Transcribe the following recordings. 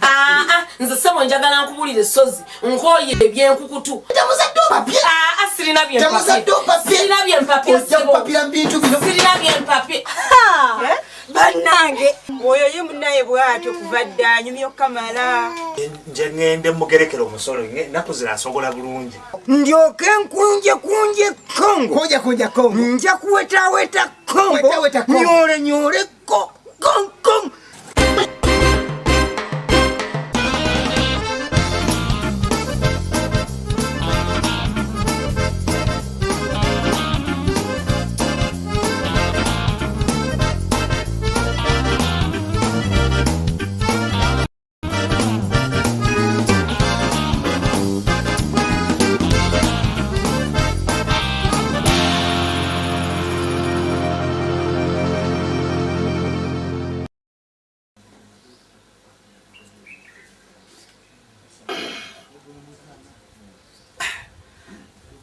Aa, ah, nze sebo njagala nkubulire essozi nkooye ebyenkukutu. Temuzadde opapye. Aa, ah, sirina Temuzadde opapye. Sirina byempapye. Ojja kupapira mu bintu bino. Sirina byempapye. Eh? Bannange oyo ye munnaye bw'atyo kuva dda anyumya okukamala. Nje ŋŋende mugerekera omusolo, ennaku zino asobola bulungi. Ndyoke nkunje kunje Kongo. Kunja kunja Kongo. Nja kuwetaweta Kongo. Wetaweta Kongo. Nyole nyole ko Kong Kong.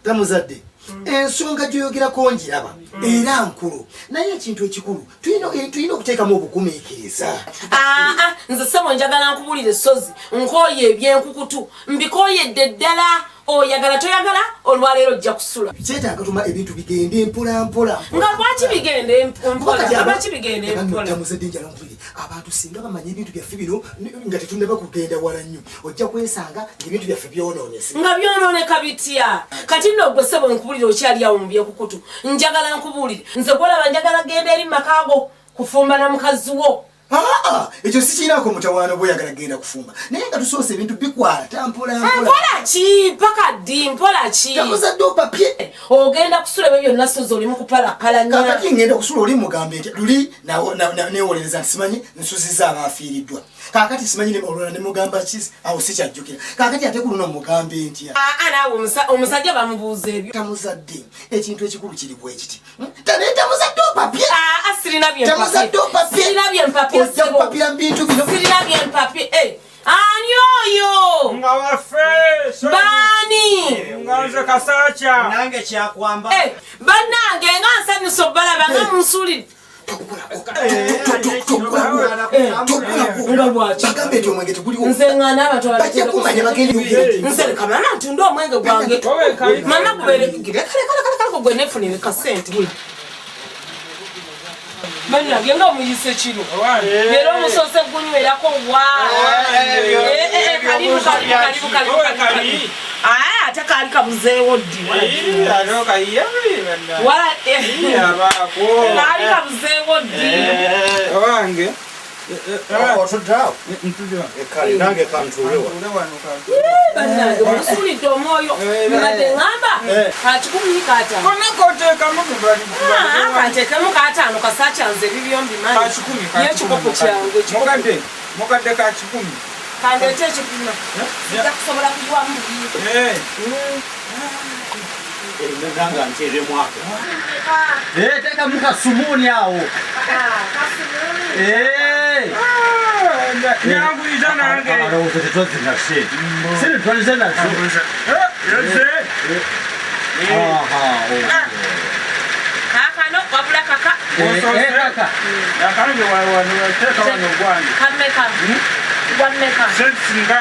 Tamuzadde, ensonga gyoyogerako ngiraba era nkulu, naye ekintu ekikulu tulina okuteekamu obugumiikiriza. Aa, ah, nze sebo njagala nkubulire essozi nkooye ebyenkukutu, mbikooyedde ddala. Oyagala toyagala, olwaleero ojja kusula. Kyetaaga tuma ebintu bigende mpola mpola. Nga lwaki bigende mpola? Lwaki bigende mpola? Tamuzadde, njala nkubiri, abantu singa bamanya ebintu byaffe bino nga tetunnaba kugenda wala nnyo, ojja kwesanga ng'ebintu byaffe byonoonese. Nga byonooneka bitya? Kati nno gwe sebo nkubulire, okyali awo mu byekukutu. Njagala nkubuulire, nze gwolaba njagala genda eri makaago kufumba na mukazi wo. Aa, ekyo sikirinako mutawaana. Oba oyagala genda kufumba, naye nga tusoose ebintu bikwata mpola mpola. Mpola ki? Paka ddi? Mpola ki? Tamuzadde, opapye. Ogenda kusula ebyo byonna sozi oli mu kupalapalanya. Kakati ngenda kusula oli mugambe nti luli newolereza nti simanyi nsuziza abafiiriddwa. Kakati simanyi olwala nemugamba ki, awo sikyajjukira. Kakati ate ku luno mugambe ntya? Aa, naawe omusajja bamubuuza ebyo? Tamuzadde, ekintu ekikulu kiri bwe kiti. Tamuzadde, opapye. Aa, sirina byempapye. Tamuzadde, opapye. Sirina byempapye. Ojja kupapira mu bintu bino. Sirina byempapye. Eh, ani oyo? Nga waffe. Baani? Nga nze Kasakya. Nange kyakwamba. Eh, bannange, nga nsanyusa obbalaba nga munsuulidde. Nga lwaki? Bagambe nti omwenge teguliwo. Nze ŋŋaana abantu. Bajja kumanya bagende. Nze leka mama ntunde omwenge gwange. Mama gubeere lekalekalekaleko gwe nefunire kasente. Bannange, nga omuyise kiro leero, omusoose gunywerako wa? Kalibu kalibu kalibu kalibu kalibu. Ah, ate kaali kabuzeewo ddi? Wala kaali kabuzeewo ddi? Owange. Otuddeawo? Kale nange kantuulewa. Bannange, musuulidde omwoyo. Mbadde ŋŋamba kakikumi kataano. Konakoteekamu. Kanteekemu kataano. Kasakyanze ebibyo mbimanyi. Kakikumi. N'ekikopo kyange ekikopo. Mukadde, mukadde ka kikumi. Kandeete ekipimo, sijja kusobola kuyiwamu buli. Nanga nteremu ako. Teekamu kasumuuni awo. Nyanguyiza nange. Alowooza tetwazze sente, sente twalize nazo. Aha, Kaakano wabula kaka. Kaka. Akange wateeka wano ogwange. Kameka? Gwammeka? Sente nga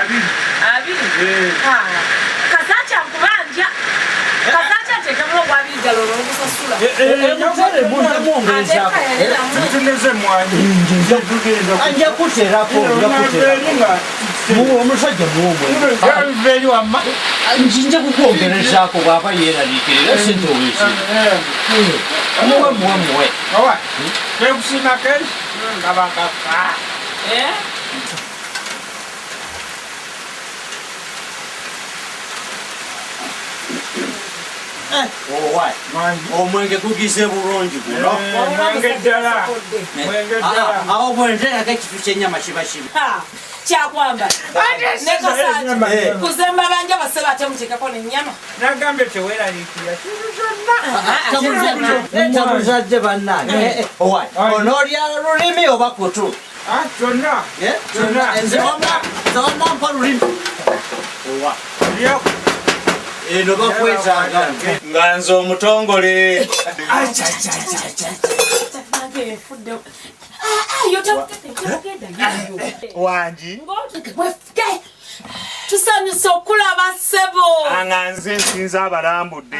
20. 20? Kasakya nkubanja. Kasakya, nteekemu ogwabiri ddala olwogusasula. Muteremwongerezaako. Ntuneze emwanyi. Nja kuterako, nja kuterako. Muwe omusajja, muwe omwenge. Nveeri wamma. Nja kukwongerezaako bw'aba yeeraliikirira sente weezi. Muwe, muwe, muwe. Owa kekusiima kensi nga bakafa. Eh? Owa omwenge gugize bulungi guno. Mwenge ddala, mwenge ddala. Awo bwenterako ekifu ky'ennyama kiba kibi. Ha, kyakwamba ne Kasakya kuzemba banja basebe, ate muteekako n'ennyama. Nagambye teweeraliikirira kintu kyonna. Tamuzadde, bannange, owa onoolya lulimi oba kutu? Ah, kyonna. Kyonna. Nze wamma mpa lulimi owa. Lyako. Eno bakwetaaga. Nga nze omutongole. Nange nfudde. Wangi. Tusanyusa okulaba ssebo. Anga nze nsinza abalambudde.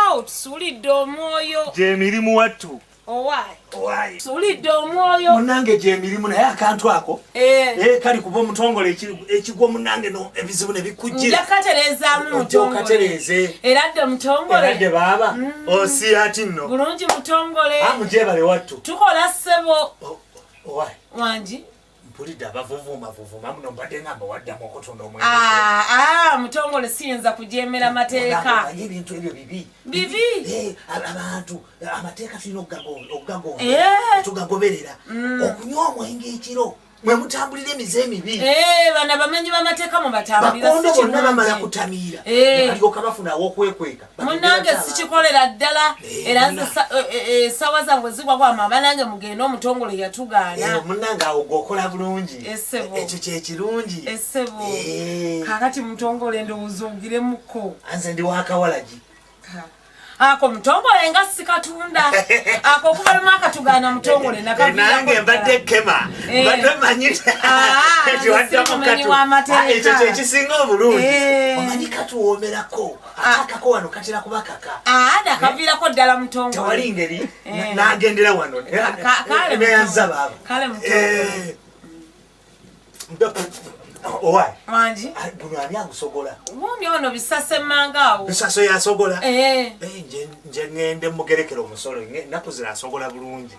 Awo tusuulidde omwoyo. Gyemirimu wattu. Owaayi. Tusuulidde omwoyo. Munnange gyemirimu naye akantu ako. Eh kali kuba omutongole ekigwa munnange no ebizibu ne bikujjira. Nja katereezaamu mutongole. Okatereeze. Era dde mutongole. Era dde baaba. Osi ati nno. Bulungi mutongole. Amugyebale wattu. Tukola ssebo. Owaayi. Wangi. Mpulidde abavuvuma muno mbadde ngamba waddamu okutunda omwenge. Mutongole siyinza kujeemera mateeka. Omanyi ebintu ebyo bibi. Bibi? Abantu amateeka tulina okugagondera, tugagoberera. Okunywa omwenge ekiro mwe mutambulira emize emibi. Bano abamenyi b'amateeka mubatambulira. Bakondo bonna bamala kutamiira. Balyoka bafuna aw'okwekweka. Munnange sikikolera ddala. Era nze essaawa zange zigwa kwama banange mugende omutongole yatugaana. Munnange awo gw'okola bulungi. Ekyo kye kirungi. Essebo. Kaakati mutongole ndowooza ogiremuko. Nze ndi wakawalagi. Ako mutongole nga sikatunda. Ako okuva lumu akatugaana mutongole nakaviirako. Nange mbadde kema. Mbadde mmanyi. Simumanyi w'amateeka. Ekyo kye kisinga obulungi. Omanyi katuwoomerako. Ate akako wano katera kuba kaka. Nakaviirako ddala mutongole. Tewali ngeri n'agendera wano. Neyanza baaba. Kale mutongole. Owaayi. Wangi. Guno ani agusogola? Gundi ono Bisase mmanga awo. Bisase yasogola? Nje ŋŋende mugerekera omusolo. Ennaku zino asogola bulungi.